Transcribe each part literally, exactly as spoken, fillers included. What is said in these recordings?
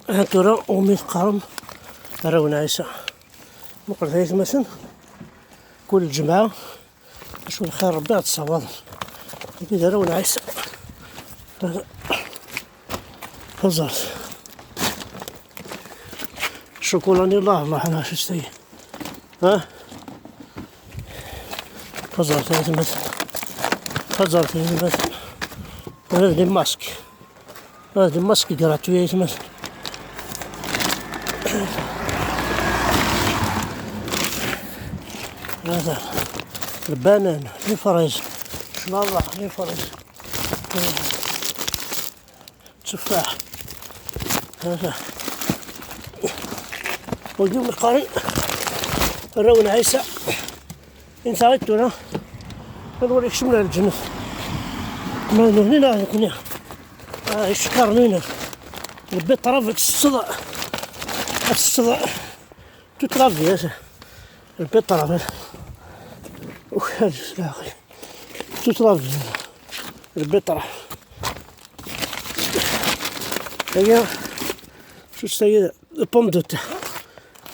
Ha tura umi teqqarem arraw n Ɛisa. Muqlet ay atmaten, kul lǧemɛa acu lxir Rebbi ad tessawaḍem. Agi d arraw n Ɛisa. Taẓart. Ccukula-nni, Allah, Allah, ala acu s-tagi. Ha? Taẓart ay atmaten. Taẓart ay atmaten. Hada d les masques. Hada d les masques gratuits ay atmaten. Hada. Lbanan, les fraises. Cmallah, les fraises. Tteffaḥ. Hada. Wagi umi qqaren arraw n Ɛisa. Insa i tura. Ad wali kecmen ar lǧennet. Ma d nehni neɣ d nekni. Ah, icekkaren-ina. Lbiṭraf ad tesseḍ. Ad tesseḍ. Toute la vie, ça. Lbiṭraf. Ukal s laxi. Toute la vie. Lbiṭraf. Aya. Juste ça y est, pomme de terre.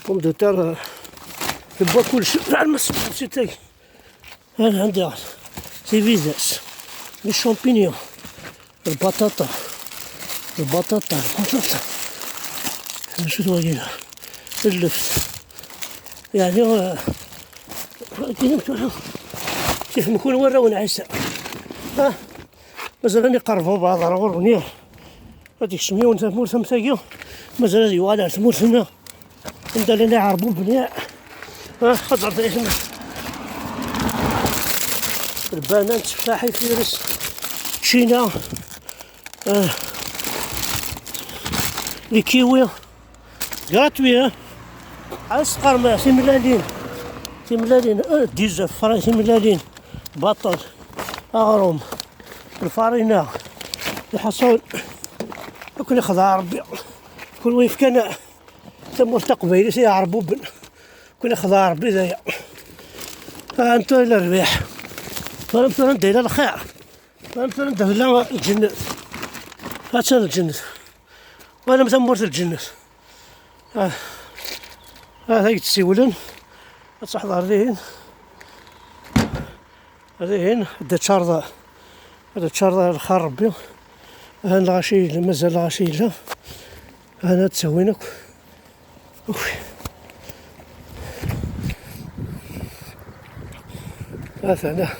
Pomme de terre, euh, tebwa kullec. Ɛelmeɣ s tefsit-agi. Hada anda. Tibidas. Les champignons. Lbaṭaṭa. Lbaṭaṭa. Lbaṭaṭa. Acu d wagi da? Lleft. Yeɛni, euh, kif mkun warraw n Ɛisa. Ha? Mazal ad iqerreb ubeɛḍ ar ɣur-wen. Ad ikcem yiwen tamurt am tagi. Mazal ad yuɣal ar tmurt-nneɣ. Anda llan iɛerbuben, ya. Ah, xaṭer d aytma. Lbanan, tteffaḥ, ifires, ččina, ah, les kiwis, gratuit, ah. Ɛad s-teqqarem timellalin, timellalin, ah, dix-neuf francs timellalin, baṭel, aɣrum, lfarina, lḥaṣun, ad ken-ixdeɛ Rebbi. Kunwi yefkan tamurt taqbaylit i iɛerbuben. Kul ixdeɛ Rebbi d aya. Ah, anta yella rrbiḥ? Twalam tura anda yella lxir? Twalam tura anda tella lǧennet? Attan lǧennet. Twalam tamurt n lǧennet? Ah, ah, ad ak-d-siwlen. Ad teḥḍer dihin. Dihin, ad d-tčarḍ, ad d-tčarḍ lxir Rebbi. Han lɣaci yella, mazal lɣaci yella. Han ad ttawin akk. Uf. Atan, ah.